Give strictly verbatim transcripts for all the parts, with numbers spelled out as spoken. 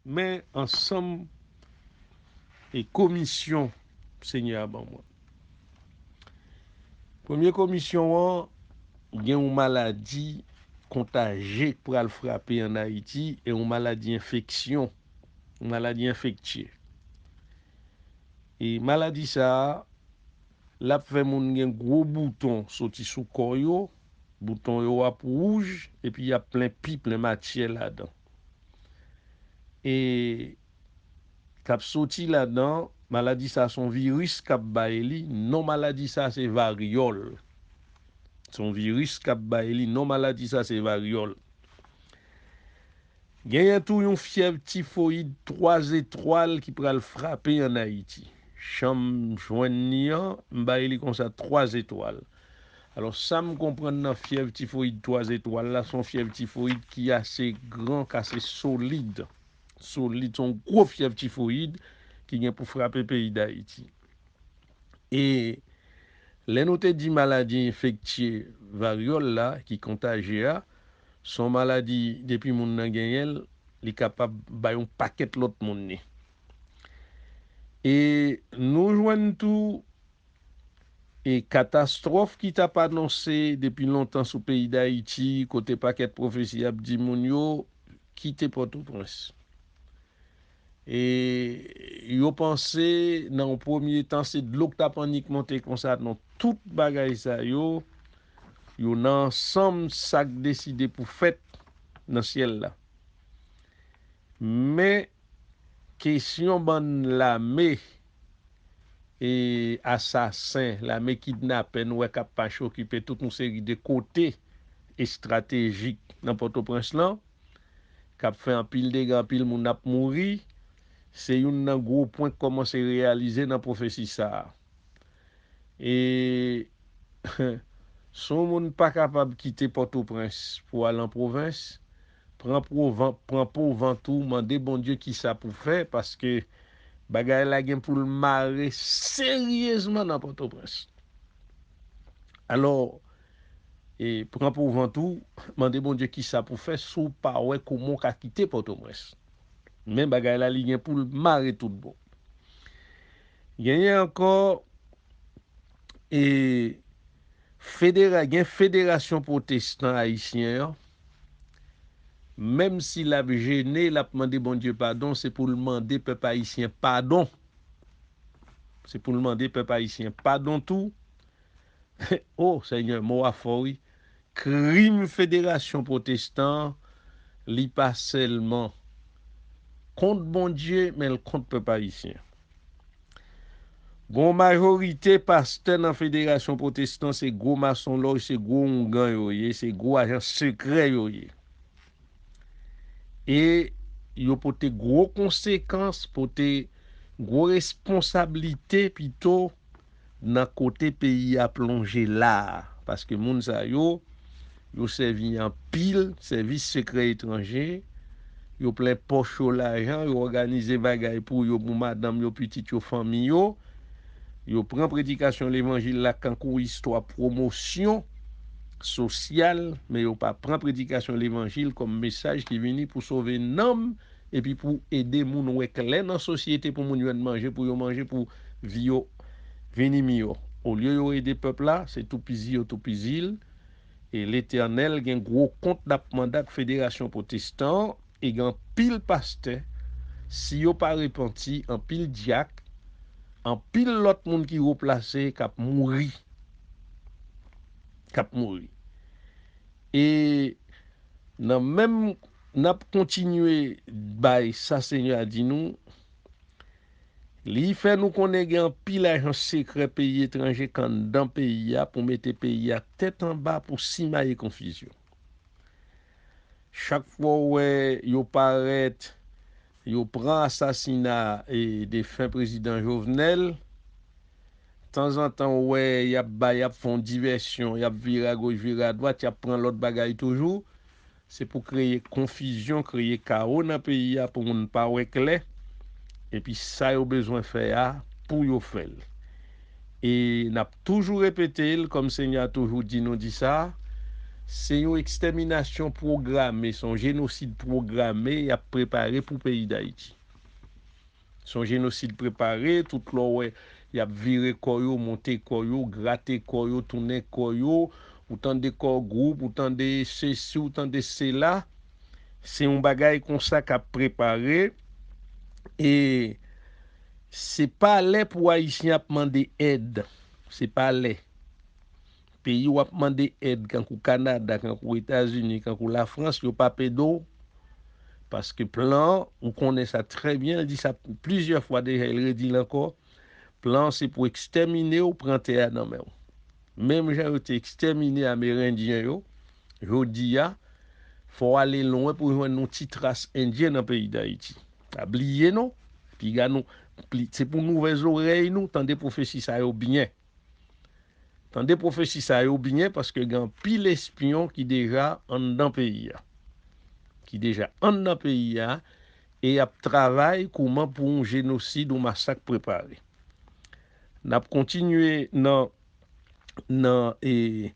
Men ansanm e komisyon Senyè a ban mwen. Premye komisyon an, gen yon maladi kontaje k pral frape ann Ayiti, e yon maladi enfeksyon, yon maladi enfektye. E maladi sa a, l ap fè moun gen gwo bouton soti sou kò yo, bouton yo ap wouj, epi y ap plen pi, plen matyè ladan. E k ap soti ladan, maladi sa se yon viris k ap bay li, non maladi sa se varyòl. Se yon viris k ap bay li, non maladi sa se varyòl. Genyen tou yon fyèv tifoyid twa zetwal ki pral frape ann Ayiti. Jan m jwenn li an, m bay li konsa twa zetwal. Alò, sa m konprann nan fyèv tifoyid twa zetwal la, se yon fyèv tifoyid ki ase gran, k ase solid. Solid, se yon gwo fyèv tifoyid ki gen pou frape peyi Dayiti. E lè nou te di maladi enfektye varyòl la, ki kontaje a, se yon maladi, depi moun nan genyen l, li kapab bay yon pakèt lòt moun li. E nou jwenn tou e katastwòf ki t ap anonse depi lontan sou peyi Dayiti, kote pakèt pwofesi ap di moun yo kite Pòtoprens. E yo panse nan yon premye tan se dlo k t ap annik monte konsa, non, tout bagay sa yo, yo nan ansanm sa k deside pou fèt nan syèl la. Men kesyon bann lame e asasen, lame kidnapè, nou wè k ap mache okipe tout yon seri de kote estratejik nan Pòtoprens lan, k ap fè anpil dega, anpil moun ap mouri, se youn nan gwo pwen k kòmanse reyalize nan pwofesi sa a. E si yon moun pa kapab kite Pòtoprens pou al an pwovens, pran pwovan, pran po vant ou, mande Bondye kisa pou fè, paske bagay la gen pou l mare seryezman nan Pòtoprens. Alò, e, pran po vant ou, mande Bondye kisa pou fè si w pa wè kòman w ka kite Pòtoprens. Men bagay la, li gen pou l mare tout bon. Genyen ankò, e, federa-, gen Federasyon Pwotestan Ayisyen an, menm si l ap jene, l ap mande Bondye padon, se pou l mande pèp ayisyen padon. Se pou l mande pèp ayisyen padon tou. O, Senyè, mo a fò, wi. Krim Federasyon Pwotestan an, li pa sèlman kont Bondye, men l kont pèp ayisyen. Gon majorite pastè nan Federasyon Pwotestan, se gwo masonlòj, se gwo oungan yo ye, se gwo ajan sekrè yo ye. E yo pote gwo konsekans, pote gwo responsablite pito nan kote peyi a plonje la a. Paske moun sa yo, yo sèvi anpil sèvis sekrè etranje, yo plen pòch yo lajan, yo òganize bagay pou yo, pou madanm yo, pitit yo, fanmi yo. Yo pran predikasyon levanjil la kankou istwa pwomosyon sosyal, men yo pa pran predikasyon levanjil kòm mesaj ki vini pou sove nanm epi pou ede moun wè klè nan sosyete, pou moun jwenn manje, pou yo manje, pou vi yo vini miyò. Olye yo ede pèp la, se toupizi yo toupizi l. E Letènèl gen gwo kont l ap mande ak Federasyon Pwotestan an, e gen anpil pastè, si yo pa repanti, anpil dyak, anpil lòt moun ki wo plase k ap mouri. K ap mouri. E nan menm, n ap kontinye bay sa Senyè a di nou, li fè nou konnen gen anpil ajan sekrè peyi etranje k anndan peyi a pou mete peyi a tèt anba pou simaye konfizyon. Chak fwa w wè yo parèt, yo pran asasina e defen prezidan Jovenel, tanzantan w wè y ap bay, y ap fè yon divèsyon, y ap vire agòch, vire adwat, y ap pran lòt bagay toujou. Se pou kreye konfizyon, kreye kawo nan peyi a pou moun pa wè klè. Epi sa yo bezwen fè a, pou yo fè l. E n ap toujou repete l, kòm Senyè a toujou di nou di sa, Se yon ekstèminasyon pwograme, se yon jenosid pwograme y ap prepare pou peyi Dayiti. Se yon jenosid prepare, tout lè w wè y ap vire kò yo, monte kò yo, grate kò yo, tounen kò yo, ou tande Core Group, ou tande sesi, ou tande sela. Se yon bagay konsa k ap prepare. E se pa lè pou Ayisyen ap mande èd. Se pa lè. Peyi w ap mande èd, kankou Kanada, kankou Etazini, kankou Lafrans, yo p ap ede w. Paske plan an, ou konnen sa trè byen, l di sa plizyè fwa deja, e l redi l ankò. Plan an se pou ekstèmine w, pran tè a nan men w. Menm jan yo te ekstèmine Amerendyen yo, jodi a, fò w ale lwen pou w jwenn yon ti tras Endyen nan peyi Dayiti. Pa bliye non, piga nou, pli- se pou n ouvè zòrèy nou, tande pwofesi sa yo byen. Tande pwofesi sa yo byen, paske gen anpil espyon ki deja anndan peyi a. Ki deja anndan peyi a, e y ap travay kouman pou yon jenosid, yon masak prepare. N ap kontinye nan, nan, e,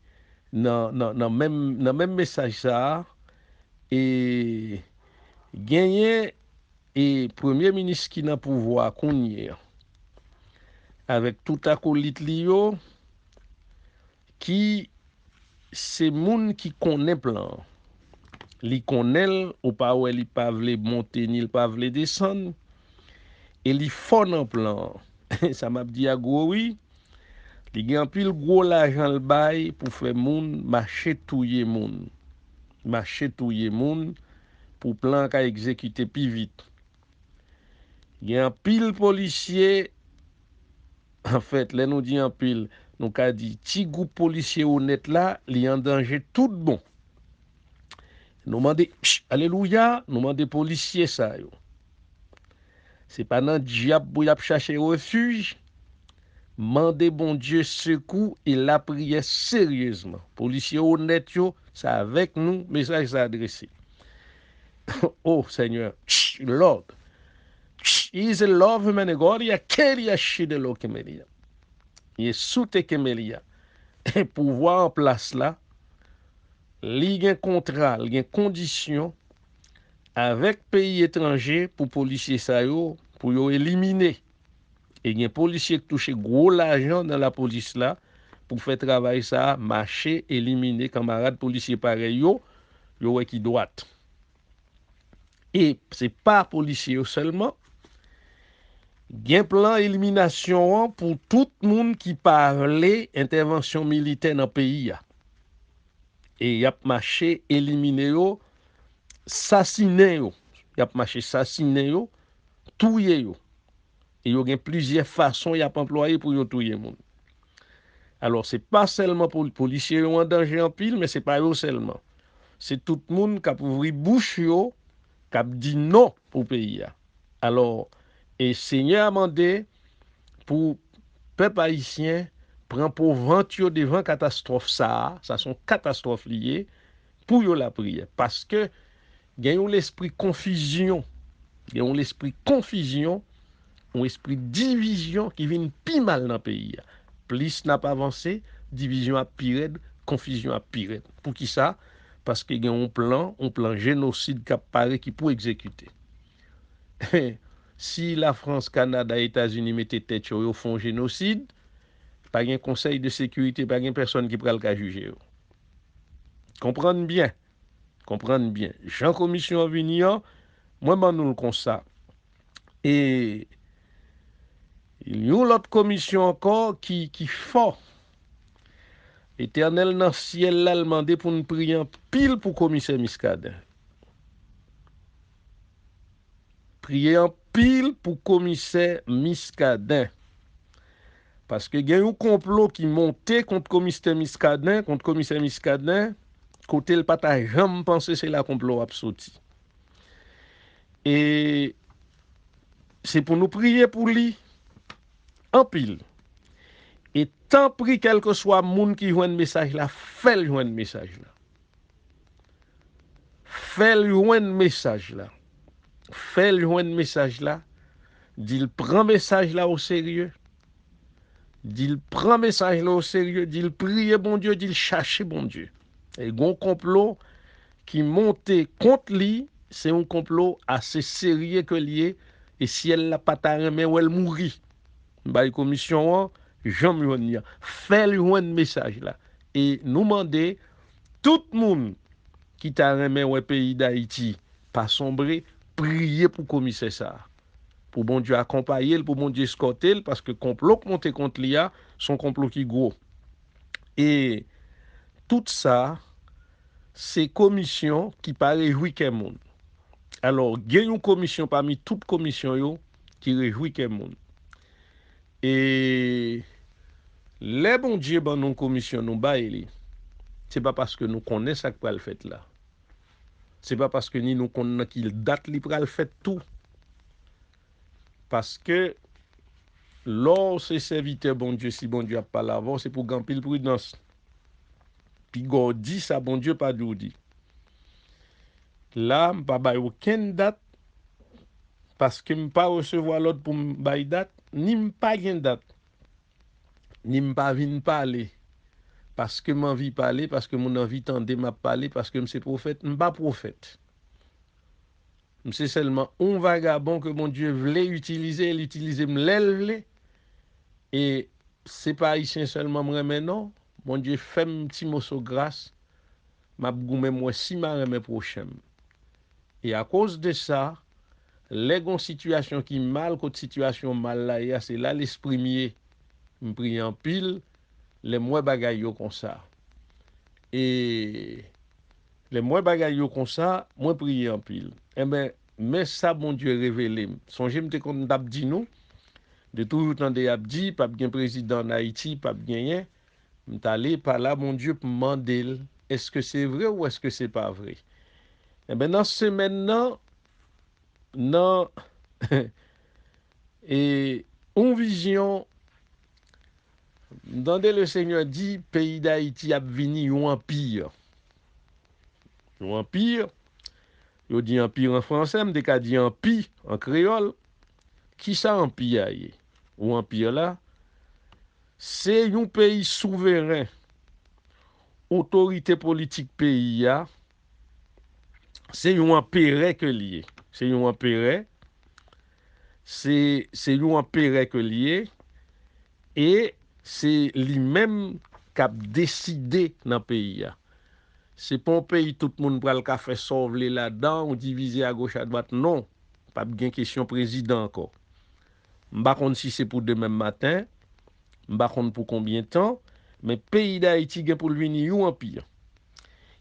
nan, nan, nan menm, nan menm mesaj sa a, e genyen e premye minis ki nan pouvwa a kounye a, avèk tout akolit li yo, ki se moun ki konnen plan an. Li konnen l, ou pa wè li pa vle monte ni l pa vle desann, e li fò nan plan an. Sa m ap di a gwo wi, li gen anpil gwo lajan l bay pou fè moun mache touye moun. Mache touye moun pou plan an ka egzekite pi vit. Gen anpil polisye, anfèt, lè nou di anpil, nou ka di ti gwoup polisye onèt la, li an danje tout bon. Nou mande, pch, alelouya, nou mande polisye sa yo. Se pa nan dyab pou y ap chache refij. Mande Bondye sekou e lapriyè seryezman. Polisye onèt yo, se avèk nou mesaj sa adrese. Oh, Senyè, psh, Lord. Psh, is love menegoria keria shide lo kemelia. Yesu te kemelia. Pouvwa an plas la, li gen kontra, li gen kondisyon avèk peyi etranje pou polisye sa yo, pou yo elimine. E gen polisye k touche gwo lajan nan lapolis la pou fè travay sa a mache, elimine kanmarad polisye parèy yo, yo wè ki dwat. E se pa polisye yo sèlman. Gen plan eliminasyon an pou tout moun ki pa vle entèvansyon militè nan peyi a. E y ap mache elimine yo, sasinen yo. Y ap mache sasinen yo, touye yo. E yo gen plizyè fason y ap anplwaye pou yo touye moun. Alò, se pa sèlman pol-, polisye yo an danje anpil, men se pa yo sèlman. Se tout moun k ap ouvri bouch yo, k ap di non pou peyi a. Alò, e Senyè a mande pou pèp ayisyen pran po vant yo devan katastwòf sa a, sa se yon katastwòf li ye, pou yo lapriyè. Paske gen yon lespri konfizyon, gen yon lespri konfizyon, yon espri divizyon ki vin pi mal nan peyi a. Plis n ap avanse, divizyon ap pi rèd, konfizyon ap pi rèd. Poukisa? Paske gen yon plan, yon plan jenosid k ap pare ki pou egzekite. Si Lafrans, Kanada, Etazini mete tèt yo, yo fè yon jenosid, pa gen konsèy de sekirite, pa gen pèsonn ki pral ka jije yo. Konprann byen. Konprann byen. Jan komisyon an vini an, mwen ban nou l konsa. E yon lòt komisyon ankò ki, ki fò. Letènèl nan syèl la, l mande pou n priye anpil pou komisè Miskaden. Priye anpil pou komisè Miskaden. Paske gen yon konplo ki monte kont komisè Miskaden, kont komisè Miskaden, kote l pa ta janm panse se la konplo a ap soti. E se pou nou priye pou li anpil. E tanpri, kèlkeswa moun ki jwenn mesaj la, fè l jwenn mesaj la. Fè l jwenn mesaj la. Fè l jwenn mesaj la. Di l pran mesaj la oserye. Di l pran mesaj la oserye. Di l priye Bondye. Di l chache Bondye. E gon konplo ki monte kont li, se yon konplo ase serye ke l ye, e syèl la pa ta renmen wè l mouri. M bay komisyon an, jan m jwenn li an. Fè l jwenn mesaj la. E nou mande tout moun ki ta renmen wè peyi Dayiti pa sonbre, priye pou komisè sa a. Pou Bondye akonpaye l, pou Bondye eskòte l, paske konplo k monte kont li a, se yon konplo ki gwo. E tout sa, se komisyon ki pa rejwi kè moun. Alò, gen yon komisyon pami tout komisyon yo ki rejwi kè moun. E lè Bondye ban nou komisyon, nou bay li, se pa paske nou konnen sa k pral fèt la. Se pa paske ni nou konn nan ki dat li pral fèt tou. Paske lè w se sèvitè Bondye, si Bondye ap pale avè w, se pou gen anpil pridans. Piga w di sa Bondye pa di w di. La, m pa bay okenn dat, paske m pa resevwa lòd pou m bay dat, ni m pa gen dat, ni m pa vin pale. Paske m anvi pale, paske moun anvi tande m ap pale, paske m se pwofèt, m pa pwofèt. M se sèlman yon vagabon ke Bondye vle itilize, e l itilize m lè l vle. E se pa Ayisyen sèlman m renmen, non. Bondye fè m ti moso gras, m ap goumen m wè si m a renmen pwochen m. E akoz de sa, lè gon sitiyasyon ki mal, kot sitiyasyon mal la ye a, se la lespri m ye. M priye anpil, lè m wè bagay yo konsa. E lè m wè bagay yo konsa, mwen priye anpil. Enben, men sa Bondye revele m. Sonje m te konn t ap di nou, de toujou tande y ap di, p ap gen prezidan ann Ayiti, p ap genyen. M t ale pale a Bondye pou m mande l, èske se vre ou èske se pa vre? Enben, nan semèn nan, nan e yon vizyon, m tande Lesenyè di peyi Dayiti ap vini yon anpi. Yon anpi, yo di anpi an fransè, m te ka di anpi an kreyòl. Kisa anpi a ye? Yon anpi la, se yon peyi souveren. Otorite politik peyi a, se yon anperè ke l ye. Se yon anperè. Se, se yon anperè ke l ye. E se li menm k ap deside nan peyi a. Se pa yon peyi tout moun pral ka fè sa w vle ladan, ou divize agoch adwat, non. P ap gen kesyon prezidan ankò. M pa konn si se pou demen maten, m pa konn pou konbyen tan, men peyi Dayiti gen pou l vini yon anpi.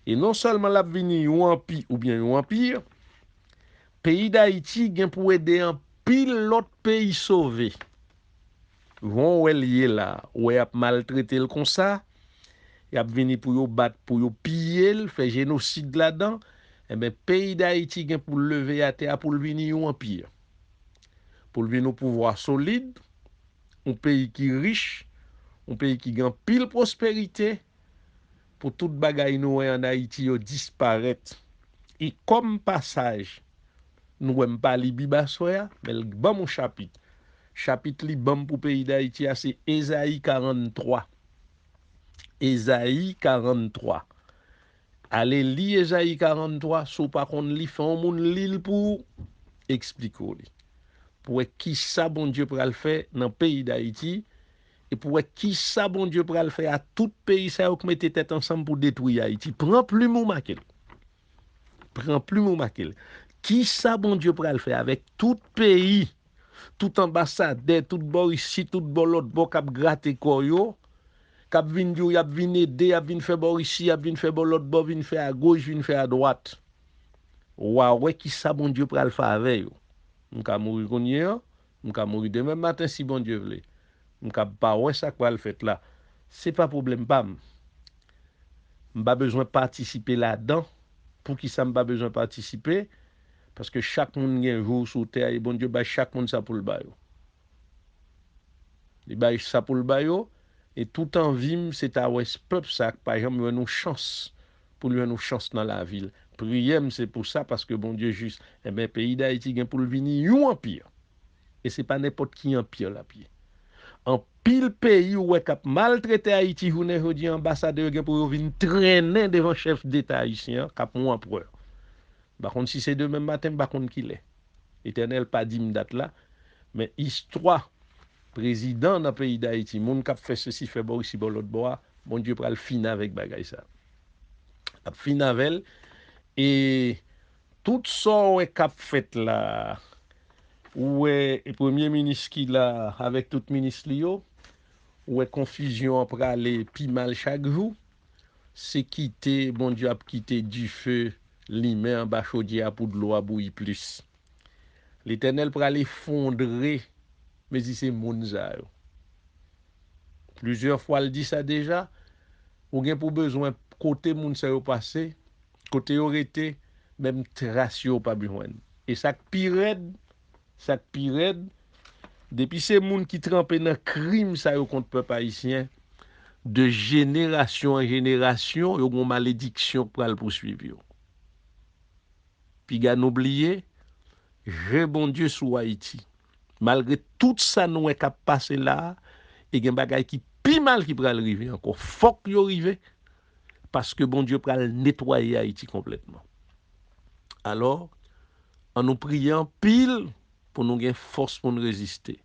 E non sèlman l ap vini yon anpi oubyen yon anpi, peyi Dayiti gen pou ede anpil lòt peyi sove. Jan w wè l ye la, ou wè y ap maltrete l konsa, y ap vini pou yo bat, pou yo piye l, fè jenosid ladan, enben, peyi Dayiti gen pou l leve atè a pou l vini yon anpi. Pou l vin yon pouvwa solid, yon peyi ki rich, yon peyi ki gen anpil pwosperite, pou tout bagay nou wè ann Ayiti yo disparèt. E kòm pasaj, nou wè m pa li Bib aswè a, men l ban m yon chapit. Chapit li ban m pou peyi Dayiti a, se Ezayi karannntwa. Ezayi karannntwa. Ale li Ezayi karannntwa, si w pa konn li, fè yon moun li l pou w, eksplike w li. Pou wè kisa Bondye pral fè nan peyi Dayiti, e pou wè kisa Bondye pral fè a tout peyi sa yo k mete tèt ansanm pou detwi Ayiti. Pran plim ou make l. Pran plim ou make l. Kisa Bondye pral fè avèk tout peyi, tout anbasadè, tout bò isit, tout bò lòt bò k ap grate kò yo, k ap vin di w y ap vin ede, y ap vin fè bò isi, y ap vin fè bò lòt bò, vin fè agoch, vin fè adwat. W a wè kisa Bondye pral fè avè yo. M ka mouri kounye a, m ka mouri demen maten si Bondye vle. M ka pa wè sa k pral fèt la. Se pa pwoblèm pa m. M pa bezwen patisipe ladan. Poukisa m pa bezwen patisipe? Paske chak moun gen jou sou tè a e Bondye bay chak moun sa pou l ba yo. Li bay sa pou l ba yo, e tout anvi m, se ta wè pèp sa k pa janm jwenn yon chans, pou l jwenn yon chans nan lavi l. Priyè m, se pou sa, paske Bondye jis. Enben, peyi Dayiti gen pou l vini yon anpi. E se pa nenpòt ki anpi l ap ye. Anpi anpil peyi ou wè k ap maltrete Ayiti jounen jodi a, anbasadè yo gen pou yo vin trennen devan chèf deta ayisyen an k ap yon anperè. M pa konn si se demen maten, m pa konn kilè. Letènèl pa di m dat la, men istwa prezidan nan peyi Dayiti, moun k ap fè sesi, fè bò isi, bò lòt bò a, Bondye pral fini avèk bagay sa. L ap fini avè l. E tout sa w wè k ap fèt la, ou wè premye minis ki la avèk tout minis li yo, ou wè konfizyon an prale pi mal chak jou, se kite, Bondye ap kite dife limen anba chodyè a pou dlo a bouyi plis. Letènèl pral efondre, mezi se moun sa yo. Plizyè fwa l di sa deja, ou gen pou bezwen kote moun sa yo pase, kote yo rete, menm tras yo w p ap jwenn. E sa k pi rèd, sa k pi rèd, depi se moun ki tranpe nan krim sa yo kont pèp ayisyen, de jenerasyon an jenerasyon, yo gen yon malediksyon k pral pouswiv yo. Piga nou bliye, je Bondye sou Ayiti. Malgre tout sa nou wè k ap pase la a, e gen bagay ki pi mal ki pral rive ankò. Fòk yo rive, paske Bondye pral netwaye Ayiti konplètman. Alò, ann nou priye anpil pou nou gen fòs pou n reziste.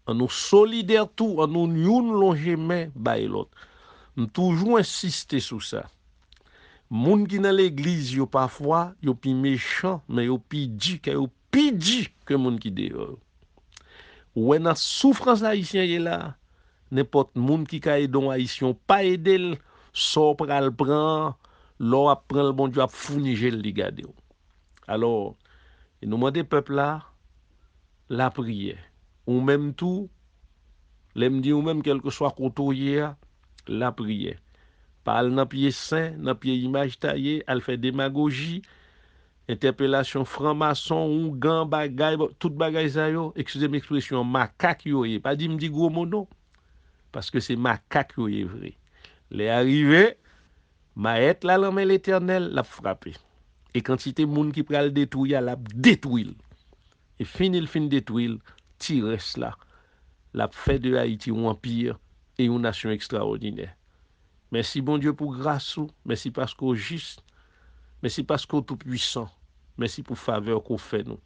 Ann nou solidè tou, ann nou youn lonje men bay lòt. M toujou ensiste sou sa. Moun ki nan legliz yo pafwa, yo pi mechan, men yo pi di, kè yo pi di ke moun ki deyò yo. Ou wè nan soufrans ayisyen ye la, nenpòt moun ki ka ede yon ayisyen, w pa ede l, sa w pral pran an, lè w ap pran l, Bondye ap founi je l, li gade w. Alò, e nou mande pèp la, lapriyè. Ou menm tou, lè m di ou menm, kèlkeswa kote w ye a, lapriyè. Pa al nan pye sen, nan pye imaj taye, al fè demagoji, entèpelasyon franmason, ougan, bagay, bon, tout bagay sa yo, eskize m ekspresyon an, makak yo ye. Pa di m di gwo mo non, paske se makak yo ye vre. Lè a rive, mayèt la nan men Letènèl, l ap frape. E kantite moun ki pral detwi a, l ap detwi l. E fini l fin detwi l, ti rès la, l ap fè de Ayiti yon anpi e yon nasyon ekstraòdinè. Mèsi, Bondye, pou gras ou. Mèsi paske w jis. Mèsi paske w toupwisan. Mèsi pou favè ke w fè nou.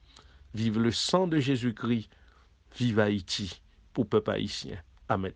Vive le sang de Jésus-Christ. Viv Ayiti pou pèp ayisyen. Amèn.